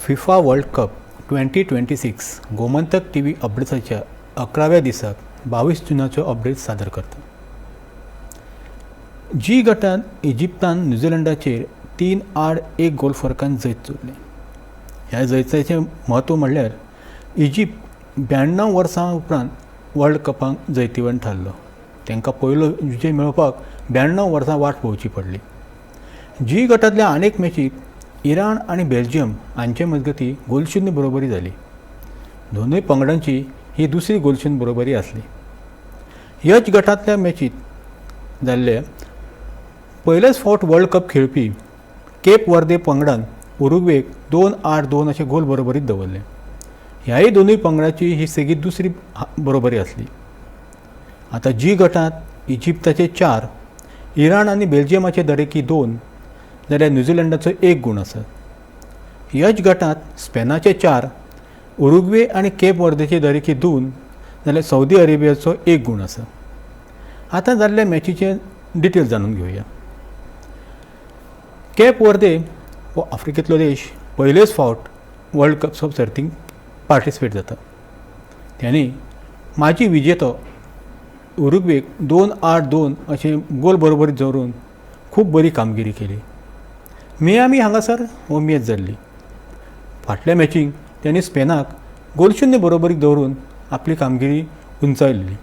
FIFA world cup 2026 Gomantak TV अपडेट्साच्या 11व्या दिसाक 22 जुनाचो update सादर करता. जी गटांत इजिप्तान न्यूझीलंडाचेर 3-1 गोल फरकान जैत जोडलें. ह्या जैताचें म्हत्व म्हणल्यार इजिप्त 92 वर्सां उपरांत वर्ल्ड कपाक जैतिवंत थारलो. तांकां पयलो विजय मेळोवपाक 92 वर्सां वाट पळोवची पडली. जी गटांतल्या अनेक मॅचीत इराण आनी बेल्जियम हांचे मजगती गोलशून्य बरोबरी जाली. दोनूय पंगडांची ही दुसरी गोलशून्य बरोबरी आसली. ह्याच गटांतल्या मॅचीत जाल्ले पयलेच फावट वर्ल्ड कप खेळपी केप वर्दे पंगडान उरुग्वेक 2-2 अशे गोल बरोबरीत दवरले. ह्याय दोनूय पंगडाची ही सेगीत दुसरी बरोबरी आसली. आतां जी गटांत इजिप्ताचे 4, इराण आनी बेल्जियमाचे दरेकी 2 जाल्यार न्यूझीलंडाचो 1 गूण आसा. ह्याच गटांत स्पेनाचे 4, उरुग्वे आनी केप वर्देचे दरेकी 2 जाल्यार सौदी अरेबियाचो 1 गूण आसा. आतां जाल्ल्या मॅचीचे डिटेल जाणून घेवया. केप वर्दे हो आफ्रिकेंतलो देश पयलेच फावट वर्ल्ड कप सर्तींत पार्टिसिपेट जाता. त्यांनी माजी विजेतो उरुग्वेक 2-2 अशें गोल बरोबरीत दवरून खूब बरी कामगिरी केली. मियामी हांगासर हो मॅच जाल्ली. फाटल्या मॅचींक त्यांनी स्पेनाक गोलशून्य बरोबरीक दवरून आपली कामगिरी उंचायल्ली.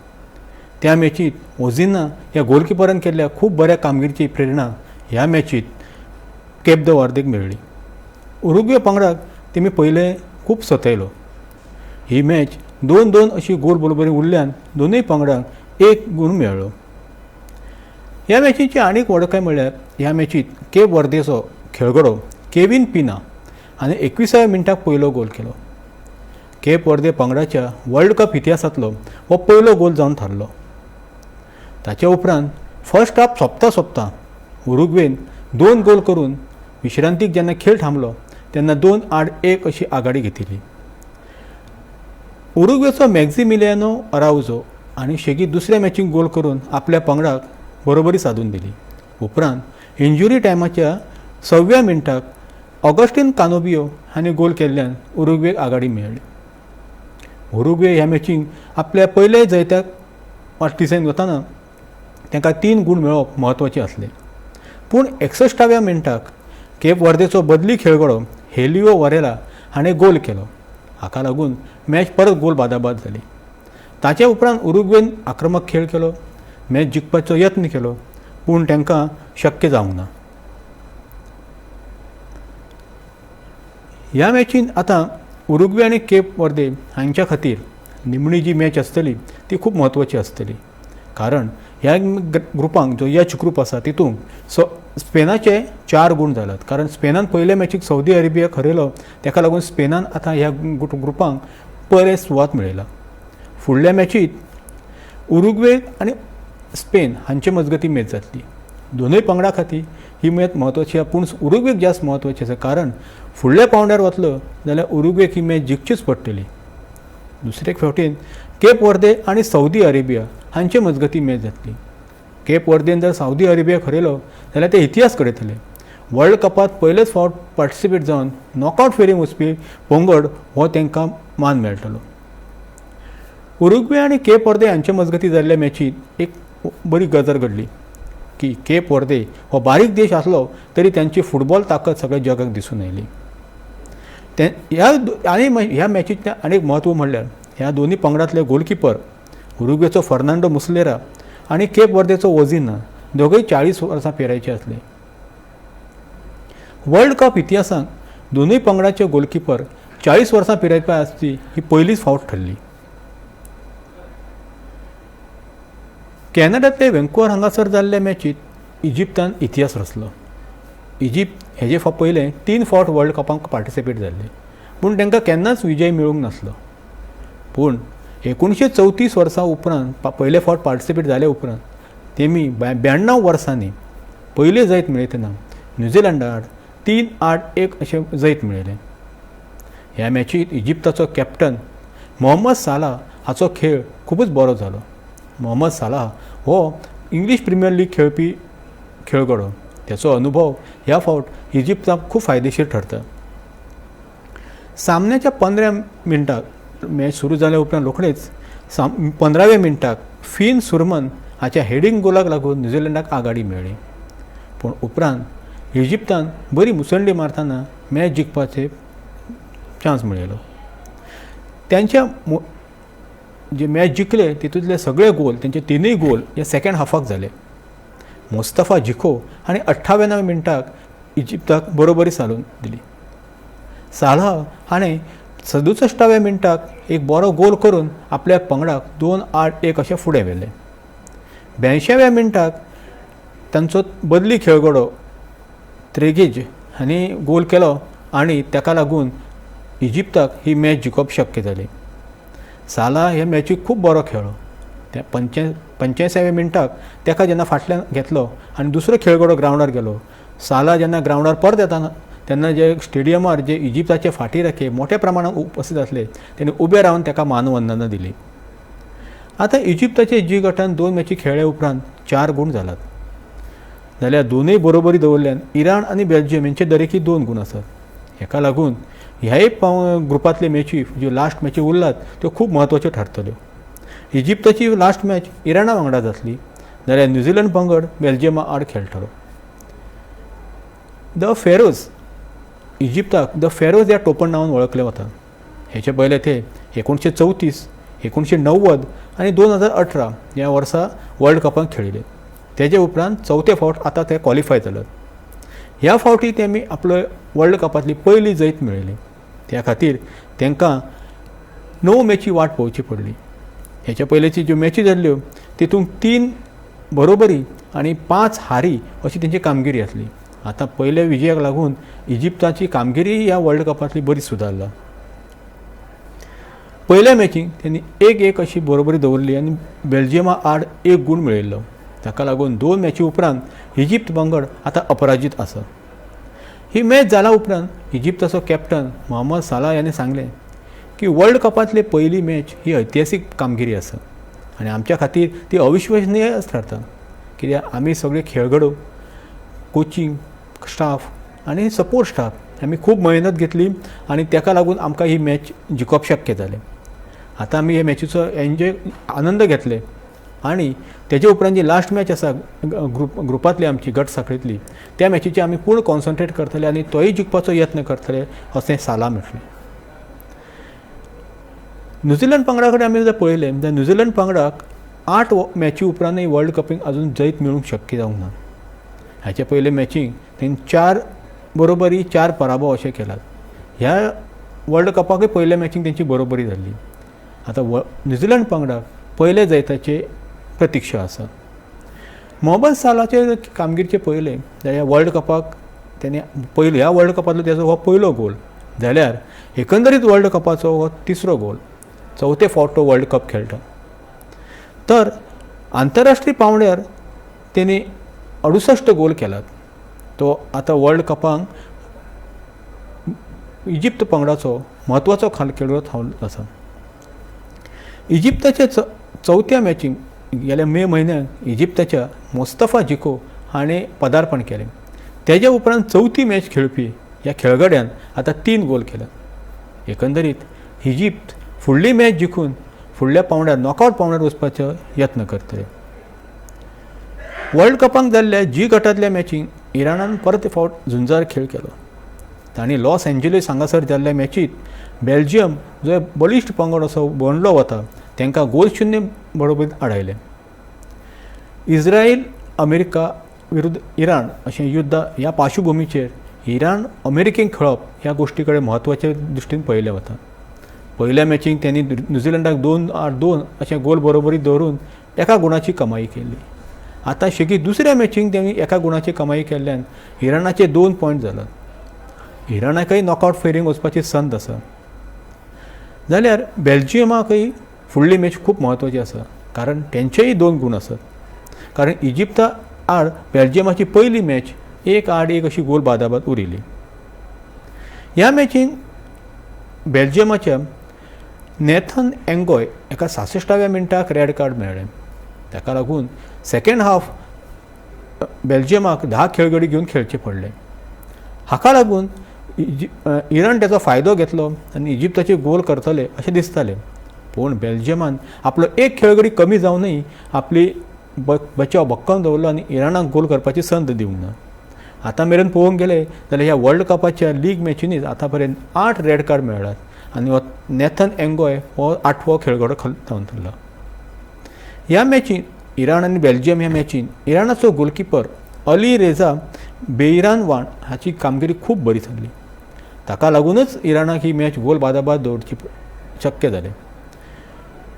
त्या मॅचीत ओझिना ह्या गोलकिपरान केल्ल्या खूब बऱ्या कामगिरीची प्रेरणा ह्या मॅचीत केप the वर्देक मेळ्ळी. उरुग्वे पंगडाक तेमी पयले खूब सतयलो. ही मॅच 2-2 अशी गोल बरोबरी उरल्यान दोनूय पंगडांक 1 गूण मेळ्ळो. ह्या मॅचीची आनीक वडकाय म्हणल्यार ह्या मॅचीत केप वर्देचो खेळगडो केवीन पिना आनी 21व्या मिनटाक पयलो गोल केलो. केप वर्दे पंगडाच्या वर्ल्ड कप इतिहासांतलो हो पयलो गोल जावन थारलो. ताचे उपरांत फर्स्ट हाफ सोंपता सोंपता उरुग्वेन 2 गोल करून विश्रांतीक जेन्ना खेळ थांबलो तेन्ना 2-1 अशी आघाडी घेतिल्ली. उरुग्वेचो मॅक्झिमिलियानो अराउजो आनी शेगीत दुसऱ्या मॅचीक गोल करून आपल्या पंगडाक बरोबरी सादून दिली. उपरांत इंजुरी टायमाच्या 6व्या मिनटाक ऑगस्टीन कानोबियो हांणी गोल केल्ल्यान उरुग्वेक आघाडी मेळ्ळी. उरुग्वे ह्या मॅचींक आपल्या पयले जैताक वाटदिसेन वतना तांकां 3 गूण मेळोवप म्हत्वाचें आसलें. पूण 61व्या मिनटाक केप वर्देचो बदली खेळगडो हेलिओ वरेला हाणें गोल केलो. हाका लागून मॅच परत गोल बादाबाद जाली. ताचे उपरांत उरुग्वेन आक्रमक खेळ केलो, मॅच जिखपाचो यत्न केलो, पूण तांकां शक्य जावंक ना. ह्या मॅचीन आतां उरुग्वे आनी केप वर्दे हांच्या खातीर निमणी जी मॅच आसतली ती खूब म्हत्वाची आसतली. कारण ह्या ग्रुपांक जो एच ग्रूप आसा तितूंत स्पेनाचे 4 गूण जाल्यात. कारण स्पेनान पयले मॅचीक सौदी अरेबियाक हरयलो, ताका लागून स्पेनान आतां ह्या ग्रुपांक बरें सुवात मेळयला. फुडल्या मॅचीत उरुग्वे आनी स्पेन हांचे मजगती मॅच जातली. दोनूय पंगडा खातीर ही मॅच म्हत्वाची आसा, पूण उरुग्वेक जास्त म्हत्वाची आसा. कारण फुडल्या पावंड्यार वतलो जाल्यार उरुग्वेक ही मॅच जिखचीच पडटली. दुसरे फावटीन केप वर्दे आनी सौदी अरेबिया हांचे मजगती मॅच जातली. केप वर्देन जर सौदी अरेबियाक हरयलो जाल्यार ते इतिहास घडयतले. वर्ल्ड कपांत पयलेच फावट पार्टिसिपेट जावन नॉकआवट फेरींत वचपी पंगड हो तांकां मान मेळटलो. उरुग्वे आनी केप वर्दे हांचे मजगती जाल्ल्या मॅचींत एक बरी गजाल घडली की केप वर्दे हो बारीक देश आसलो तरी तांची फुटबॉल ताकद सगळ्या जगाक दिसून आयली. ह्या आनी ह्या मॅचींतलें आनीक म्हत्व म्हणल्यार ह्या दोनूय पंगडांतले गोलकिपर उरुग्वेचो फर्नांडो मुसलेरा आनी केप वर्देचो ओझिना दोगूय 40 वर्सां पिरायेचे आसले. वर्ल्ड कप इतिहासांत दोनूय पंगडाचे गोलकिपर 40 वर्सां पिरायेचे आसची ही पयलीच फावट ठरली. कॅनडांतले व्हँकुवर हांगासर जाल्ल्या मॅचीत इजिप्तान इतिहास रचलो. इजिप्त हेजे पयले 3 फावट वर्ल्ड कपाक पार्टिसिपेट जाल्ले, पूण तांकां केन्नाच विजय मेळूंक नासलो. पूण 1934 वर्सां उपरांत पयले फावट पार्टिसिपेट जाले उपरांत तेमी 92 वर्सांनी पयलें जैत मेळयतना न्यूझीलंडा आड 3-1 अशें जैत मेळयलें. ह्या मॅचीत इजिप्ताचो कॅप्टन मोहम्मद सालाह हाचो खेळ खुबूच बरो जालो. मोहम्मद सालाह हो इंग्लीश प्रिमियर लीग खेळपी खेळगडो. त्याचो अनुभव ह्या फावट इजिप्ताक खूब फायदेशीर ठरता. सामन्याच्या 15 मिनटाक मॅच सुरू जाल्या उपरांत रोखडेच 15व्या मिनटाक फिन सुरमन हाच्या हेडींग गोलाक लागून न्यूझीलंडाक आघाडी मेळ्ळी. पूण उपरांत इजिप्तान बरी मुसंडी मारतना मॅच जिखपाचे चान्स मेळयलो. त्यांच्या जे मॅच जिखले तितूंतले सगळे गोल, तेंचे तिनूय गोल हे सेकेंड हाफाक जाले. मुस्तफा जिखो आनी 58व्या मिनटाक इजिप्ताक बरोबरी सालून दिली. सालाह हाणें 67व्या मिनटाक एक बरो गोल करून आपल्या पंगडाक 2-1 अशें फुडें व्हेलें. 82व्या मिनटाक तांचो बदली खेळगडो त्रेगेज हांणी गोल केलो आनी ताका लागून इजिप्ताक ही मॅच जिखप शक्य जाली. साला हे मॅचीक खूब बरो खेळ्ळो. त्या 85व्या मिनटाक ताका जेन्ना फाटल्यान घेतलो आनी दुसरो खेळगडो ग्रावंडार गेलो, साला जेन्ना ग्रावंडार परत येताना तेन्ना जे स्टेडियमार जे इजिप्ताचे फाटी राखे मोठ्या प्रमाणात उपस्थित आसले तेणी उबे रावन ताका मानवंदना दिली. आतां इजिप्ताचे जी गटान 2 मॅची खेळ्ळे उपरांत 4 गूण जालात, जाल्यार दोनूय बरोबरी दवरल्यान इराण आनी बेल्जियम हेंचे दरेकी 2 गूण आसात. हेका लागून ह्याय ग्रुपांतले मॅची ज्यो लास्ट मॅची उरलात त्यो खूब म्हत्वाच्यो थारतल्यो. इजिप्ताची लास्ट मॅच इराणा वांगडा जातली, जाल्यार न्यूझीलंड पंगड बेल्जियमा आड खेळटलो. The Feroz, इजिप्ताक the Feroz ह्या टोपण नांवान वळखले वता. हेचे पयले ते 1934, 1990 आनी 2018 ह्या वर्सा वर्ल्ड कपाक खेळिल्ले. तेजे उपरांत चवथे फावट आतां ते क्वॉलिफाय जाल्यात. ह्या फावटी तेमी आपलो वर्ल्ड कपांतली पयली जैत मेळयली. त्या खातीर तांकां 9 मॅची वाट पळोवची पडली. हेच्या पयलींची ज्यो मॅची जाल्ल्यो तितूंत 3 बरोबरी आनी 5 हारी अशी तेंची कामगिरी आसली. आतां पयल्या विजयाक लागून इजिप्ताची कामगिरी ह्या वर्ल्ड कपांतली बरी सुदारला. पयल्या मॅचीक तेणी 1-1 अशी बरोबरी दवरली आनी बेल्जियमा आड 1 गूण मेळयल्लो. ताका लागून 2 मॅची उपरांत इजिप्त पंगड आतां अपराजीत आसा. ही मॅच जाल्या उपरांत इजिप्ताचो कॅप्टन मोहम्मद सालाह हाणें सांगलें की वर्ल्ड कपांतली पयली मॅच ही ऐतिहासीक कामगिरी आसा आनी आमच्या खातीर ती अविश्वसनीय थारता, कित्याक आमी सगळे खेळगडो, कोचिंग स्टाफ आनी सपोर्ट स्टाफ आमी खूब मेहनत घेतली आनी ताका लागून आमकां ही मॅच जिखप शक्य जालें. आतां आमी हे मॅचीचो एन्जॉय आनंद घेतले आनी तेजे उपरांत जी लास्ट मॅच आसा ग्रुपांतली आमची गट साखळींतली त्या मॅचीचे आमी पूर्ण कॉन्सन्ट्रेट करतले आनी तोय जिखपाचो यत्न करतले अशें साला म्हटलें. न्यूझीलंड पंगडा कडेन आमी जर पळयलें जाल्यार न्यूझीलंड पंगडाक 8 मॅची उपरांतूय वर्ल्ड कपीक अजून जैत मेळूंक शक्य जावंक ना. हाचे पयले मॅचीक तेणी 4 बरोबरी 4 पराभव अशें केलात. ह्या वर्ल्ड कपाकूय पयल्या मॅचीक तेंची बरोबरी जाल्ली. आतां न्यूझीलंड पंगडाक पयल्या जैताचे प्रतिक्षा आसा. मोहम्मद सालाचे कामगिरीचे पळयलें जाल्यार वर्ल्ड कपाक तेणे पयलो ह्या वर्ल्ड कपांतलो तेजो हो पयलो गोल, जाल्यार एकंदरीत वर्ल्ड कपाचो हो 3रो गोल. चवथे फावट तो वर्ल्ड कप खेळटा. तर आंतरराष्ट्रीय पांवड्यार तेणी 68 गोल केलात. तो आतां वर्ल्ड कपाक इजिप्त पंगडाचो म्हत्वाचो खेळगडो थावन आसा. इजिप्ताच्या चवथ्या मॅचीक गेल्या मे म्हयन्याक इजिप्ताच्या मुस्तफा जिको हाणें पदार्पण केलें. तेज्या उपरांत चवथी मॅच खेळपी ह्या खेळगड्यान आतां 3 गोल केल्यात. एकंदरीत इजिप्त फुडली मॅच जिखून फुडल्या पांवड्यार नॉकआवट पांवड्यार वचपाचो यत्न करतले. वर्ल्ड कपाक जाल्ल्या जी गटांतल्या मॅचींक इराणान परत फावट झुंजार खेळ केलो. तांणी लॉस एंजलीस हांगासर जाल्ल्या मॅचींत बेल्जियम जो बळिश्ट पंगड असो बनलो वता तांकां 0-0 बरोबर आडायलें. इस्रायल अमेरिका विरुद्ध इराण अशें युद्ध ह्या पार्श्वभुमीचेर इराण अमेरिकेक खेळप ह्या गोश्टी कडेन म्हत्वाचे दृश्टीन पळयलें वता. पयल्या मॅचीक त्यांनी न्यूझीलंडाक 2-2 अशें गोल बरोबरी दवरून 1 गुणाची कमाई केली. आतां शेगीत दुसऱ्या मॅचीक त्यांनी 1 गुणाची कमाई केल्ल्यान इराणाचे 2 पॉयंट जाल्यात. इराणाकय नॉकआवट फेरींक वचपाची संद आसा. जाल्यार बेल्जियमाकय फुडली मॅच खूब म्हत्वाची आसा, कारण तेंचेय 2 गूण आसात. कारण इजिप्ता आड बेल्जियमाची पयली मॅच 1-1 अशी गोल बादाबाद उरिल्ली. ह्या मॅचीन बेल्जियमाच्या नॅथन एंगॉय एका 66व्या मिनटाक रेड कार्ड मेळ्ळें. ताका लागून सेकेंड हाफ बेल्जियमाक 10 खेळगडी घेवन खेळचे पडले. हाका लागून इराण तेचो फायदो घेतलो आनी इजिप्ताचे गोल करतले अशें दिसतालें. पूण बेल्जियमान आपलो एक खेळगडी कमी जावनय आपली बचाव भक्कम दवरलो आनी इराणाक गोल करपाची संद दिवंक ना. आतां मेरेन पळोवंक गेले जाल्यार ह्या वर्ल्ड कपाच्या लीग मॅचींनीच आतां पर्यंत 8 रेड कार्ड मेळ्ळात आनी हो नॅथन एंगॉय हो 8वो खेळगडो जावन थारला. ह्या मॅचीन इराण आनी बेल्जियम ह्या मॅचीन इराणाचो गोलकिपर अली रेझा बेइरानवान हाची कामगिरी खूब बरी थारली. ताका लागूनच इराणाक ही मॅच गोल बादाबाद दवरची शक्य जालें.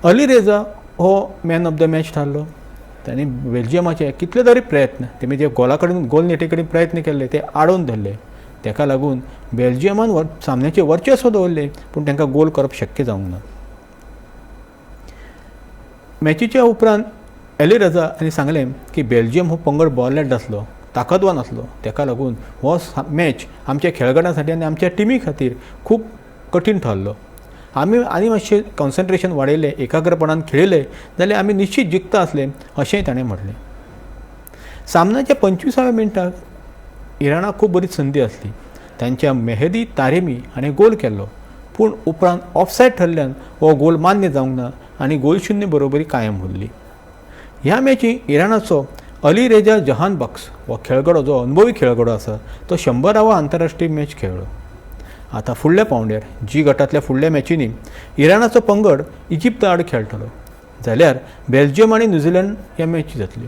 अली रेझा हो मॅन ऑफ the match थारलो. ताणें बेल्जियमाचे कितले तरी प्रयत्न तेमी जे गोला कडेन गोल नेटी कडेन प्रयत्न केल्ले ते आडोवन धरले. ताका लागून बेल्जियमान सामन्याचें वर्चस्व दवरलें, पूण तांकां गोल करप शक्य जावंक ना. मॅचीच्या उपरांत अली रजा हांणी सांगलें की बेल्जियम हो पंगड बॉलेट आसलो, ताकदवान आसलो, ताका लागून हो मॅच आमच्या खेळगड्यां साठी आनी आमच्या टिमी खातीर खूब कठीण ठरलो. आमी आनी मातशें कॉन्सन्ट्रेशन वाडयलें, एकाग्रपणान खेळिल्ले जाल्यार आमी निश्चीत जिखता आसले अशेंय ताणें म्हटलें. सामन्याच्या 25व्या मिनटाक इराणाक खूब बरी संदी आसली. तांच्या मेहदी तारेमी हाणें गोल केल्लो, पूण उपरांत ऑफसायड ठरल्यान हो गोल मान्य जावंक ना आनी गोल 0 बरोबरी कायम उरली. ह्या मॅची इराणाचो अली रेजा जहान बक्स हो खेळगडो जो अनुभवी खेळगडो आसा तो 100वा आंतरराष्ट्रीय मॅच खेळ्ळो. आतां फुडल्या पावंड्यार जी गटांतल्या फुडल्या मॅचींनी इराणाचो पंगड इजिप्ता आड खेळटलो, जाल्यार बेल्जियम आनी न्युझिलंड ह्या मॅची जातल्यो.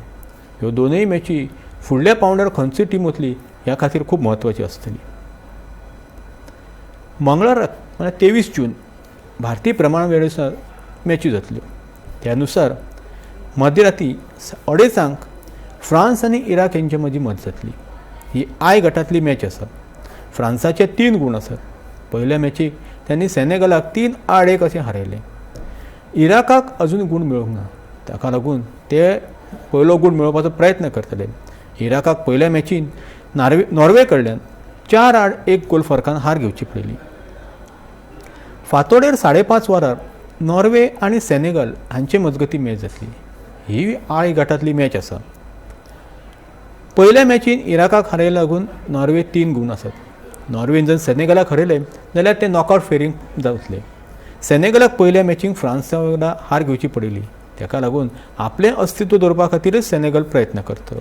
ह्यो दोनूय मॅची फुडल्या पावंड्यार खंयची टीम वतली ह्या खातीर खूब म्हत्वाची आसतली. मंगळाराक म्हळ्यार 23 जून भारतीय प्रमाण वेळेनुसार मॅची जातल्यो. त्या नुसार मध्यराती 2:30 फ्रांस आनी इराक हेंचे मदीं मत जातली. ही I गटांतली मॅच आसा. फ्रांसाचे 3 गूण आसात. पयल्या मॅचीक त्यांनी सेनेगलाक 3-1 अशें हारयलें. इराकाक अजून गूण मेळूंक ना, ताका लागून ते पयलो गूण मेळोवपाचो प्रयत्न करतले. इराकाक पयल्या मॅचीन नॉर्वे कडल्यान 4-1 गोल फरकान हार घेवची पडली. फांतोडेर 5:30 वरार नॉर्वे आनी सेनेगल हांचे मजगती मॅच जातली. ही I गटांतली मॅच आसा. पयल्या मॅचीन इराकाक हारयला लागून नॉर्वे 3 गूण आसात. नॉर्वेन जर सेनेगलाक हरयलें जाल्यार ते नॉकआवट फेरींक जातले. सेनेगलाक पयल्या मॅचीक फ्रांसा वांगडा हार घेवची पडिल्ली. ताका लागून आपलें अस्तित्व दवरपा खातीरच सेनेगल प्रयत्न करतलो.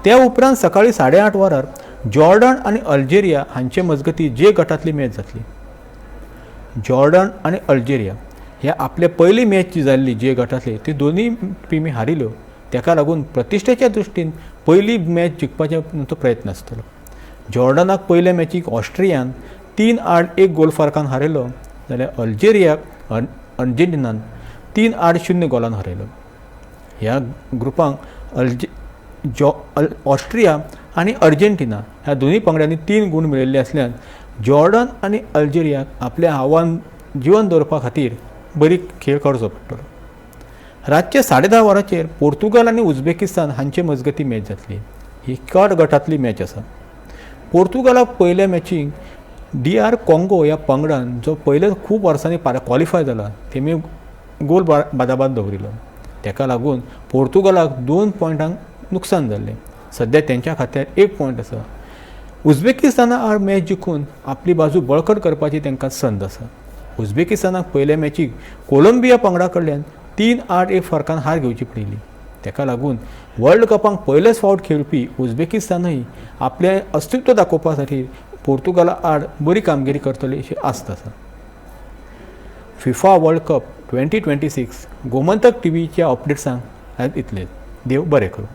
त्या उपरांत सकाळी 8:30 वरार जॉर्डन आनी अल्जेरिया हांचे मजगती जे गटांतली मॅच जातली. जॉर्डन आनी अल्जेरिया ह्या आपले पयली मॅच जी जाल्ली जे गटांतली ती दोनूय टिमी हारिल्यो. ताका लागून प्रतिश्ठेच्या दृश्टीन पयली मॅच जिखपाचो तो प्रयत्न आसतलो. जॉर्डनाक पयल्या मॅचीक ऑस्ट्रियान 3-1 गोल फरकान हारयलो, जाल्यार अल्जेरियाक अर्जेंटिनान 3-0 गोलान हारयलो. ह्या ग्रुपांक ऑस्ट्रिया आनी अर्जेंटिना ह्या दोनूय पंगडांनी 3 गूण मेळिल्ले आसल्यान जॉर्डन आनी अल्जेरियाक आपलें आव्हान जिवन दवरपा खातीर बरी खेळ करचो पडटलो. रातचे 10:30 वरांचेर पोर्तुगाल आनी उझबेकिस्तान हांचे मजगती मॅच जातली. ही कट गटांतली मॅच आसा. पोर्तुगालाक पयल्या मॅचीक DR Congo ह्या पंगडान जो पयले खूब वर्सांनी क्वॉलिफाय जाला तेमी गोल बादाबाद दवरिल्लो. ताका लागून पोर्तुगालाक 2 पॉयंटांक नुकसान जाल्लें. सद्या तेंच्या खात्यार 1 पॉयंट आसा. उझबेकिस्ताना आड मॅच जिखून आपली बाजू बळकट करपाची तांकां संद आसा. उझबेकिस्तानाक पयल्या मॅचीक कोलंबिया पंगडा कडल्यान 3-1 फरकान हार घेवची पडिल्ली. ताका लागून वर्ल्ड कपाक पयलेच फावट खेळपी उझबेकिस्तानय आपलें अस्तित्व दाखोवपा खातीर पोर्तुगाला आड बरी कामगिरी करतली अशी आस्त आसा. फिफा वर्ल्ड कप 2026 गोमंतक टीव्हीच्या अपडेट्सांक इतलेच. देव बरें करूं.